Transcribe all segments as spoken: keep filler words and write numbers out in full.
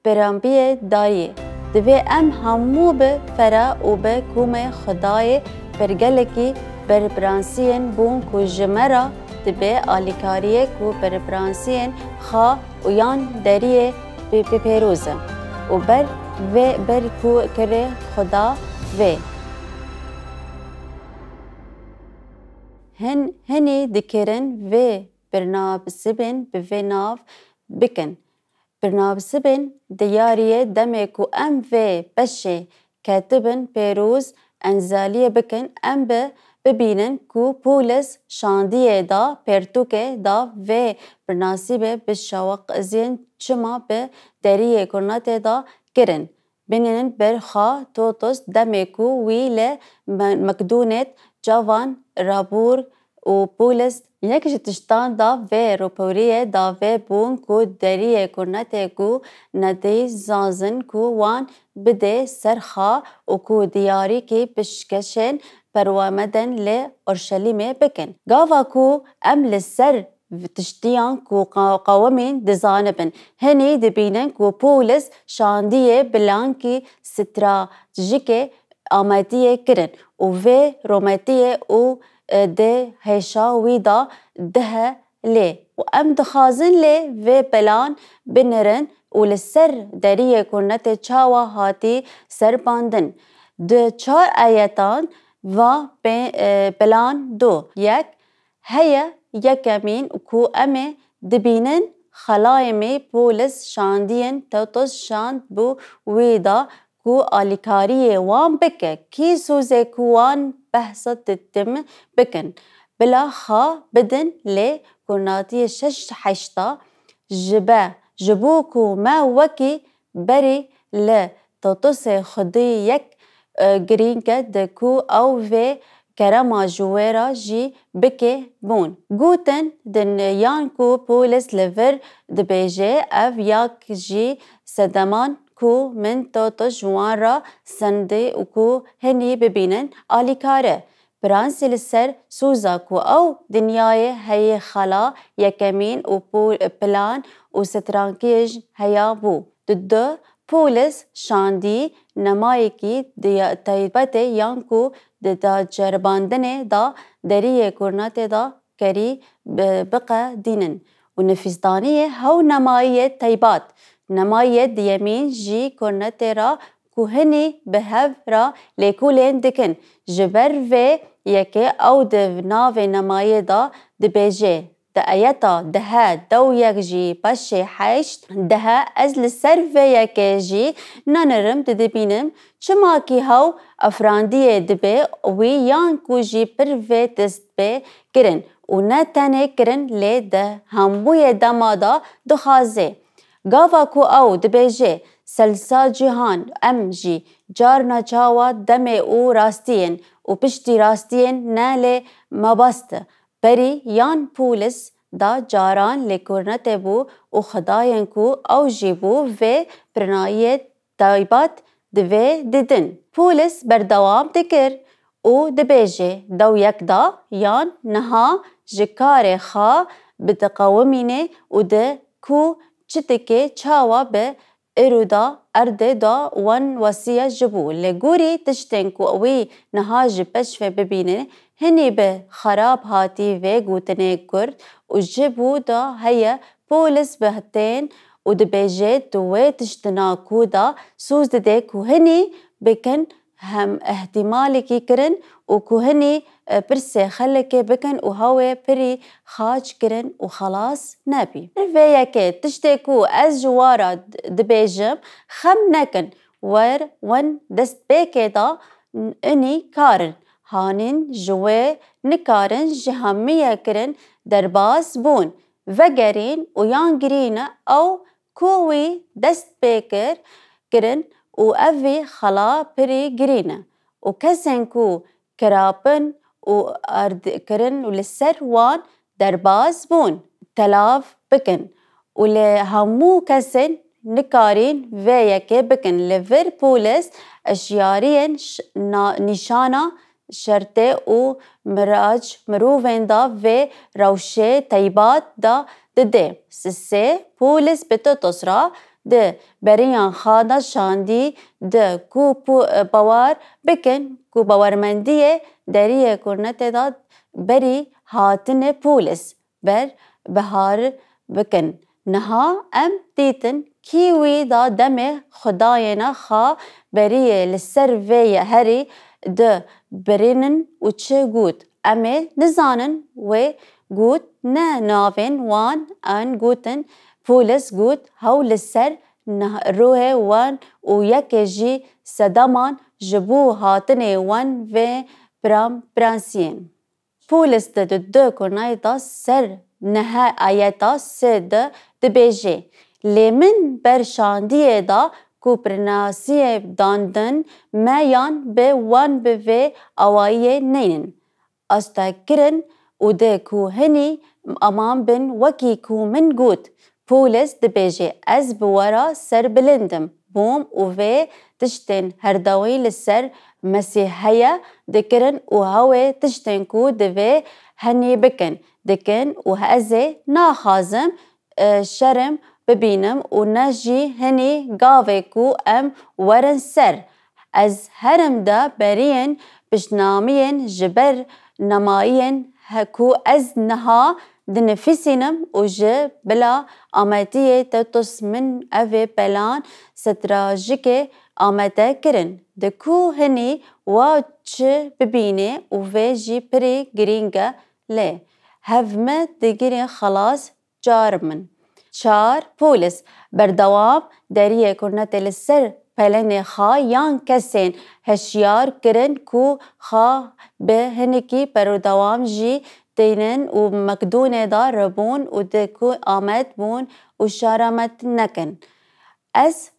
Pêrambiyê dayê. Divê em hemû bi fere û bi kûmê Xwedayê pergelekî berpiransiyên bûn ku ji me re dibe alîkariyê ku berpiransiyên xwe û yan deriyê bi, bi pêroz in û ber vê ber ku kirê Xweda vê. Hin, hinî dikirin vê birnabisibên bi vê nav bikin. Birnabisibên diyariyê demê ku em vê beşê ketibin pêroz enzaliyê bikin, em bi bibînin ku Pûlis şandiyê da pertûkê da vê birnasîbê bi şewqiziyên çima bi deriyê kurnatê da kirin. Binêrin ber xwe Totos demê ku wî li Me-, Mekdûnêt cavan rabûr û Pûlis yek ji tiştan da vê roporiyê da vê bûn ku deriyê kurnetê ku nedî zazin ku wan bidê ser xwe û ku diyarîkî pişkeşên perwameden li Orşelîmê bikin. Gava ku em li ser tiştiyan ku qa-, qawimîn dizanibin. Hinî dibînin ku Pûlis şandiyê bi lankî stratejîkê amadiyê kirin û vê rometiyê û, e, di hêşa wî da dihe lê û em dixwazin lê vê plan binirin û li ser deriyê kurnetê çawa hatî serbandin. Di çar ayetan va pê-, e, plan du yek heye. Yekemîn ku em ê dibînin xelayê me Pûlis şandiyên Totos şand bû wî da ku alîkariyê wan bike, kî sûzê ku wan behsa didim bikin. Bila xwe bidin lê kurnatiyê şeş heşta ji be, ji bo ku me wekî berî li Totosê xwedî yek, e, girîng e di ku ew vê kerema ji wê re jî bike bûn. Gotin din yan ku Pûlis li vir dibêje, ev yak jî sedeman ku min Totos ji wan re sendî û ku hinî bibînin alîkar e. Piransî li ser sûza ku ew dinyayê heyê xela yekemîn û pû-, plan û strankiyê ji heya bû. Di du Pûlis şandî nemayekî diya-, taybetê yan ku di da ceribandinê da deriyê kurnatê da kerî bi-, biqedînin û nifîsdaniyê hew nemayiyê teybat. Nemayiyê diyemîn jî kurnetê ra ku hinî bi hev ra lêkolên dikin. Ji ber vê yekê ew di navê nemayê de dibêje, di ayeta dehe dew yek jî beşê heşt dehe, ez li ser vê yekê jî nanirim didibînim, çima kî hew efrandiyê dibe wî yan ku jî pir vê dest pê kirin û ne tenê kirin lê di hemûyê dema de dixwaze. Gava ku ew dibêje, selsa cîhan, em jî carna çawa demê û rastiyên û piştî rastiyên ne lê mebast, perî yan Pûlis da caran lê kurnetê bû û xwedayên ku ew jî bû vê pirnayiyê taybet divê didin. Pûlis berdewam dikir û dibêje, dew yek da yan niha ji karê xwe bidiqewimîne û di ku çi dike çawa bi îro da erdê da wan wesiya ji bo. Li gorî tiştên ku wî niha ji pêş ve bibîne, hinî bi xerab hatî vê gotinê kurt û ji bo da heye Pûlis bi tên û dibêje tu wê tiştina ku da sûz dide ku hinî bikin hem îhtîmalekî kirin û ku hinî, e, pirsê xelekê bikin û hewê pirî xaç kirin û xelas nebî. Vê yekê tiştê ku ez ji we re d-, dibêjim, xem nekin, wer wen destpêkê de inî karin, hanîn ji wê nikarin ji hemiye kirin derbas bûn, vegerîn û yan girîne ew ku wî dest pê kir, kirin û ev vî xela pirî girîn e û kesên ku kirapin û erdkirin û li ser wan derbas bûn, telav bikin û li hemû kesên nikarîn vê yekê bikin. Li vir Pûlis eşyariyên ş-, na-, nîşana şertê û mirac mirovên da vê rewşê teybat da dide. Sisê Pûlis bi Totos ra di beriyan xwe de şandî di ku pu-, bawer bikin ku bawermendiyê deriyê kurnetê de berî hatinê polîs ber bihar bikin. Niha em dîtin kî wî da demê xwedayêna xwe beriyê li ser vê herî di birînin û çi got. Em ê nizanin wê got ne navên wan an gotin. Polîs got hew li ser nah-, ruhê wan û yekê jî sedeman ji bo hatinê wan vê pram-, pransiyên. Polîs di, di du kurnayê de ser nehe ayeta sê de dibêje, lê min ber şandiyê da ku prinasiyê dandin me yan bi wan bi vê awayiyê neynin. Asta kirin û de ku hinî aman bin wekî ku min got, Polîs dibêje, ez bi we re serbilind im, bûm û vê tiştên herdawî li ser Mesîh heye dikirin û hewê tiştên ku divê henî bikin, dikin û ez ê naxwazim, e, şerm bibînim û ne jî hinî gavê ku em werin ser. Ez herim de beriyên piştnamiyên ji ber nemayiyên he ku ez niha dinifîsînim û ji bila ametiyê te tos min evê pelan strajikê amete kirin. Di ku hinî wa çi bibînê û vê jî pirî girîng e lê hev me digirê xelas car min. Çar, polîs berdewam deriyê kurnetê li ser pelenê xwe yan kesên hişyar kirin ku xwe bi hinekî berdewam jî tênin û mekdûnê de ribûn û di ku amet bûn û şaramet nekin. Ez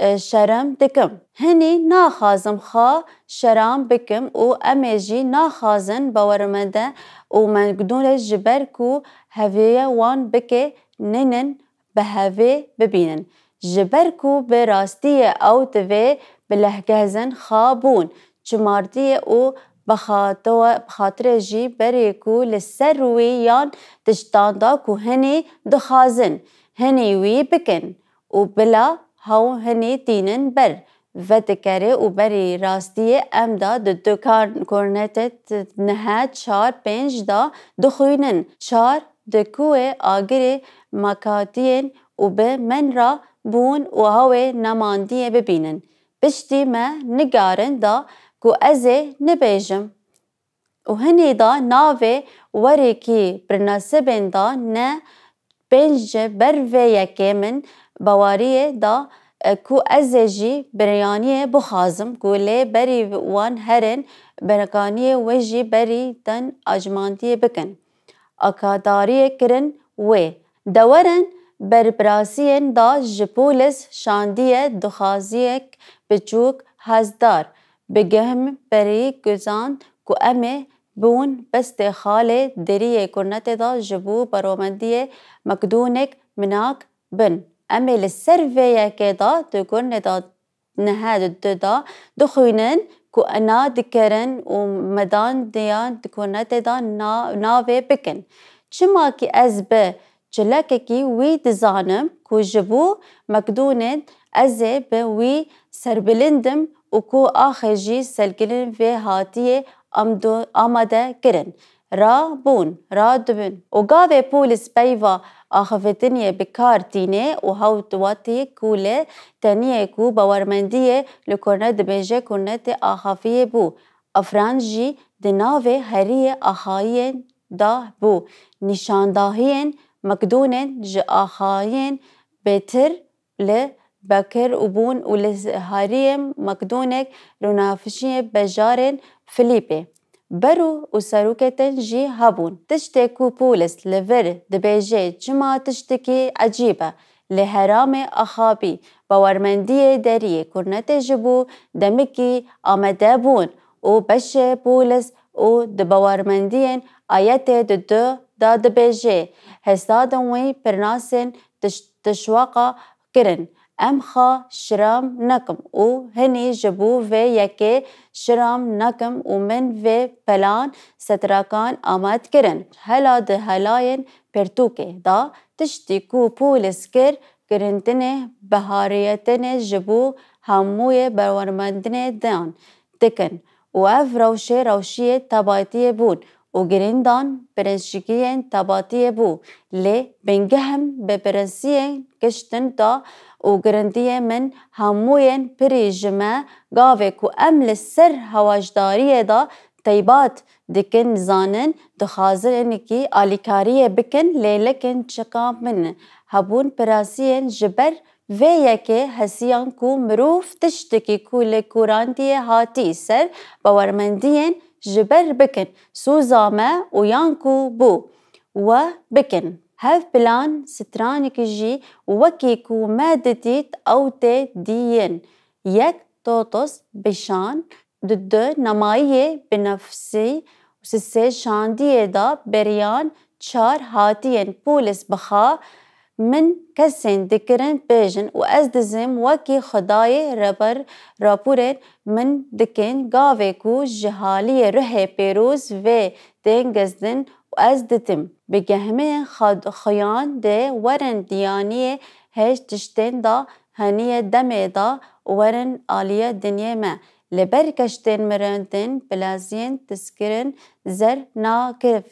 e, şerm dikim. Hinî naxwazim xwe şerm bikim û em ê jî naxwazin bawermende û mekdûnê ji ber ku hevêye wan bike nînin bi hevê bibînin. Ji ber ku bi rastiyê ew divê bi lehgezin xwe bûn. Çimardiyê û bi xato-, bi xatirê jî berê ku li ser wî yan tiştan da ku hinî dixwazin, hinî wî bikin. Û bila hew hinî tînin ber. Vedikerê û berî rastiyê em da di dukan kornete t-, nihe çar pênc da dixwînin. Çar di kuê agirê makatiyên û bi men ra bûn û hewê nemandiyê bibînin. Piştî me nigarin da ku ez ê nibêjim. Û hinî da navê werekî prinasibên da ne pênc ji ber vê yekê min bawariyê da, e, ku ez ê jî biryaniyê bixwazim ku lê berî wan herin berekaniyê wê jî berî den ajmandiyê bikin. Akadariyê kirin wê. Dewerin berpirasiyên da ji polîs şandiye dixwaziyek biçûk hezdar. Bi gehm berî guzan ku em ê bûn bestê xalê deriyê kurnetê de ji bo baromendiyê mekdûnek minak bin. Em ê li ser vê yekê de di kurnê de nihe di du de dixwînin ku ena dikerin û medan diyan di kurnetê de na-, navê bikin. Çima ki ez bi çilekekî wî dizanim ku ji bo mekdûnên ez ê bi wî serbilind im û ku axê jî serkirin vê hatiye amdo-, amade kirin. Rabûn, radibin. Û gavê polîs peyva axiftiniyê bi kar tîne û hewt watî ku li teniyê ku bawermendiyê li kurne dibêje kurnetê axafiyê bû. Afran jî di navê heriyê axayiyên da bû. Nîşandahiyên mekdûnên ji axayiyên bêtir li Bekir û bûn û li hariyê mekdûnek rûnafişiyê bejarên Filîpê. Bero û seroketên jî hebûn. Tiştê ku polîs li vir dibêje çima tiştekî ecîb e, li heramê axabî bawermendiyê deriyê kurnetê ji bo demekî amade bûn û beşê polîs û di bawermendiyên ayetê di du da dibêje, hêsadin wî pirnasên tiş-, tişwaqa kirin. Em xwe şiram nekim û hinî ji bo vê yekê şiram nekim û min vê pelan setrakan amat kirin. Hela di helayên pirtûkê da tiştî ku polîs kir, girindinê, bihariyetênê ji bo hemûyê bawermendinê dan dikin û ev rewşê rewşiyê tebatiyê bûn û girîndan pirinçikiyên tebatiyê bû. Lê bingehim bi pirinsiyên giştin da û girindiyê min hemûyên pirî ji me gavê ku em li ser hewaşdariyê de teybat dikin, zanin, dixwazin enekî alîkariyê bikin, lê lekin çiqa min hebûn pirasiyên ji ber vê yekê hesiyan ku mirov tiştekî ku li kurandiyê hatî ser bawermendiyên ji ber bikin, soza me û yan ku bû we bikin. Hev plan stranekî jî wekî ku me didît ew tê dîyin. Yek totos bişan, di du nemayiyê binefsî û sisê şandiyê de beriyan çar hatiyên polîs bixa min kesên dikirin bêjin û ez dizim wekî Xwedayê reber raporên min dikin gavê ku ji haliyê ruhê pêroz vê tên gezdin û ez didim. Bi gehmeyên xad-, xuyan de werin diyaniyê hêj tiştên da heniye demê da û werin aliyê dinyê me. Li ber keştên mirindin, plaziyên tiskirin zer nakiv.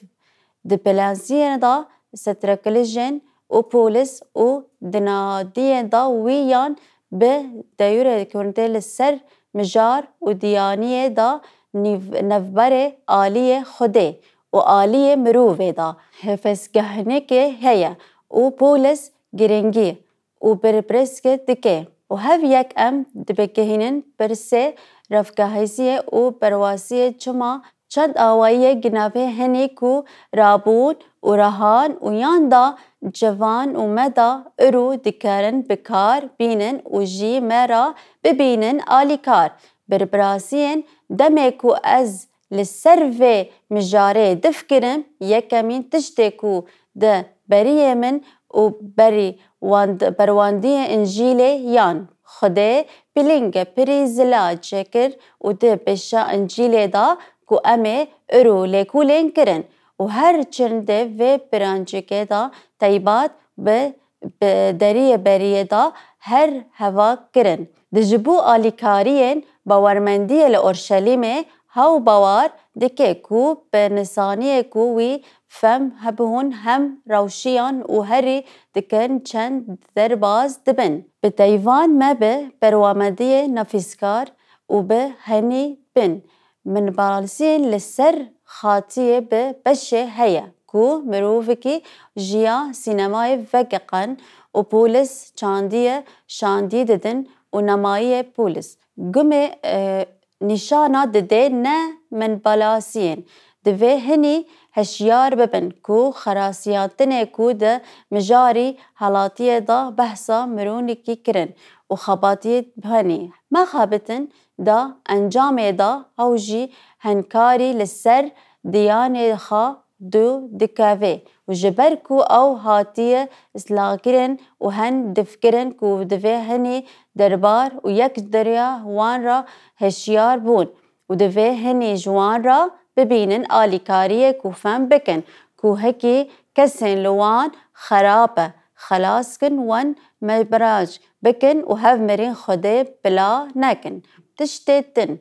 Di plaziyê de setrekilijên û polîs û dinadiyê da wî yan bi dewrê kurdê li ser mijar û diyaniyê da nîv-, nevberê aliyê Xwedê û aliyê mirovê da. Hêfesgehinikê heye û polîs giringî û berpirsgirêk dike û hev yek em dibigihînin pirsê revgehîziyê û berwaziyê çima çend awayiyê ginavê hinî ku rabûn û rahan û yan da civan û me da îro dikarin bi kar bînin û jî me ra bibînin alîkar. Berpirsiyên demê ku ez li ser vê mijarê difikirim, yekemîn tiştê ku di beriyê min û berî wand-, berwandiyê Încîlê yan Xwedê pilingê pirî zila çêkir û di pêşa Încîlê da ku em ê îro lêkolîn kirin û her çendê vê pirancikê da teybat bi bi deriyê beriyê de her heva kirin. Di ji bo alîkariyên bawermendiyê li Orşelîmê hew bawer dike ku bi nisaniyê ku wî fem hebûn hem rewşiyan û herî dikin çend derbaz dibin. Bi teyvan me bi berwamendiyê nafîskar û bi henî bin. Min balsiyên li ser xatiyê bi beşê heye ku mirovekî jiya sînemayê vegeqan û polîs çandiye şandî didin û nemayiyê polîs. Gumê, e, nîşana dide ne min balasiyên. Divê hinî hişyar bibin ku xerasiyatinê ku di mijarî halatiyê de behsa mironekî kirin û xebatiyê henî. Me xebitin da encamê da ew jî henkarî li ser diyanê xwe dû dikeve û ji ber ku ew hatiye îslakirin û hen difikirin ku divê hinî derbar û yek deriya wan re hişyar bûn û divê hinî ji wan re bibînin alîkariyê ku fem bikin ku hikî kesên li wan xerab e, xelas kin wan mebirac bikin û hev mirîn Xwedê bila nekin. Tiştê din,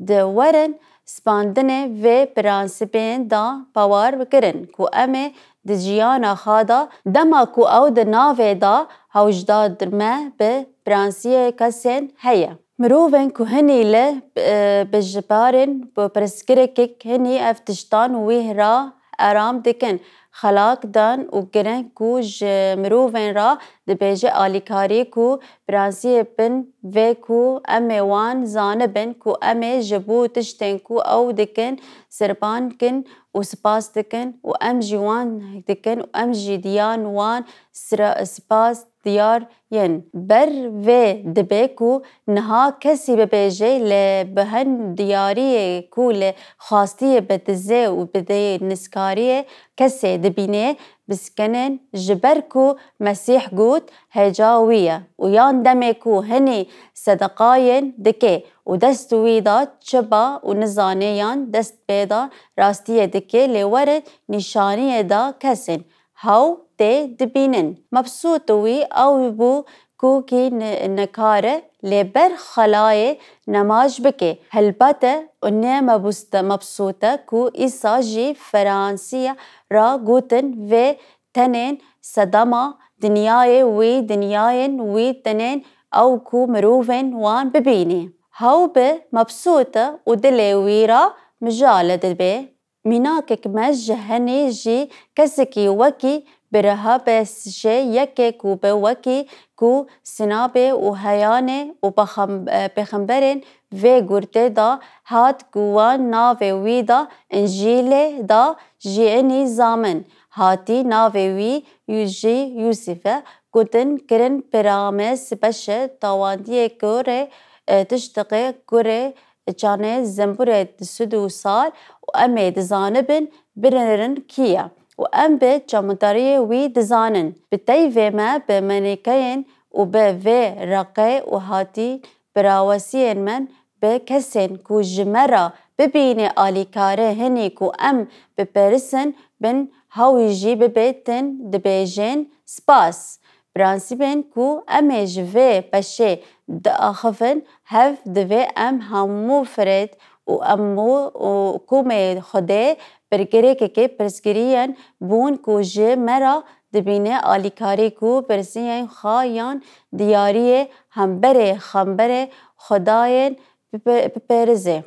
di werin spandinê vê prensîbên de bawer bikirin ku em ê di jiyana xwe de dema ku ew di navê de hewcdar me bi prensiyê kesên heye. Mirovên ku hinî li, e, bijibarên bi pirsgirêkek hinî ev tiştan wî ra aram dikin, xelak dan û gireng ku ji mirovên re dibêje alîkarî ku prensiyê bin vê ku em ê wan zanibin ku em ê ji bo tiştên ku ew dikin sirban kin û spas dikin û em jî wan dikin û em jî diyan wan sira-, spas diyar yên. Ber vê dibe ku niha kesî bibêje lê bi hin diyariyê ku li xwastiyê bi dizê û bi dê niskariyê kesê dibîne, biskenên ji ber ku Mesîh got, heca wî ye û yan demê ku hinî sedeqayên dike û dest wî da çiba û nizane yan dest pê da rastiyê dike lê were nîşaniyê da kesên. Hew tê dibînin. Mebsût wî ew bû ku kî ni-, nikare lê ber xelayê nemaj bike. Helbete û ne mebûste mebsûte ku Îsa jî Fransî ra gotin vê tenên sedema dinyayê wî dinyayên wî tenên ew ku mirovên wan bibînî. Hew bi mebsûte û dilê wî ra mijale dibe. Mînakek me ji henî jî kesekî wekî biriha be şê yekê ku be wekî ku sinabê û heyanê û pexem-, e, pêxemberên vê gurtê da hat ku wan navê wî da Încîlê da jî enî zamin. Hatî navê wî yû-, jî Yûsif e, gotin kirin pira me sibeşe tawandiyê kurê, e, tiştiqê kurê çanê zembûrê di sud û sal û em ê dizanibin biririn kî ye û em bi çamudariyê wî dizanin. Bi teyvê me bi menîkeyên û bi vê reqê û hatî birawesiyên me bi kesên ku ji me re bibîne alîkarê hinî ku em biperisin bin hawî jî bibe tin dibêjên spas. Prensîbên ku em ê ji vê beşê diaxivin hev divê em hemû firêt û em û, û komê Xwedê bergirêkekê pirsgiriyên bûn ku ji me re dibîne alîkarî ku pirsiyên xwe yan diyariyê hemberê xemberê Xwedayên bipe-, bipêrizê.